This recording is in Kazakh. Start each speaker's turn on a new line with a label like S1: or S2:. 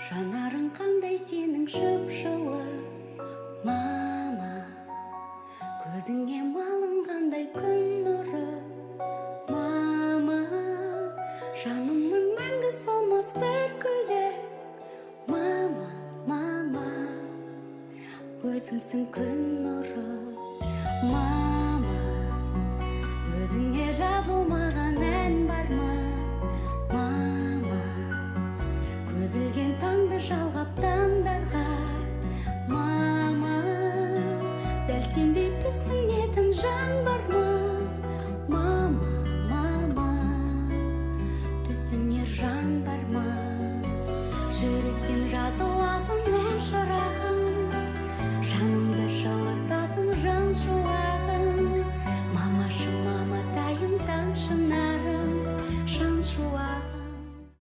S1: Жанарың қандай сенің жып-жылы, мама. Көзіңе малынғандай күн нұры, мама. Жанымның мәңгі солмас бір гүлі, мама, мама. Өзіңсің күн нұры, мама. Өзіңе жазылмаған ән бар ма, мама? Көз ілген таңды жалғап таңдарға, мама. Дәл сендей түсінетін жан бар ма, мама, мама? Түсінер жан бар ма? Жүректен жазылатын ән, шырағым, жанымды жылытатын жан шуағым.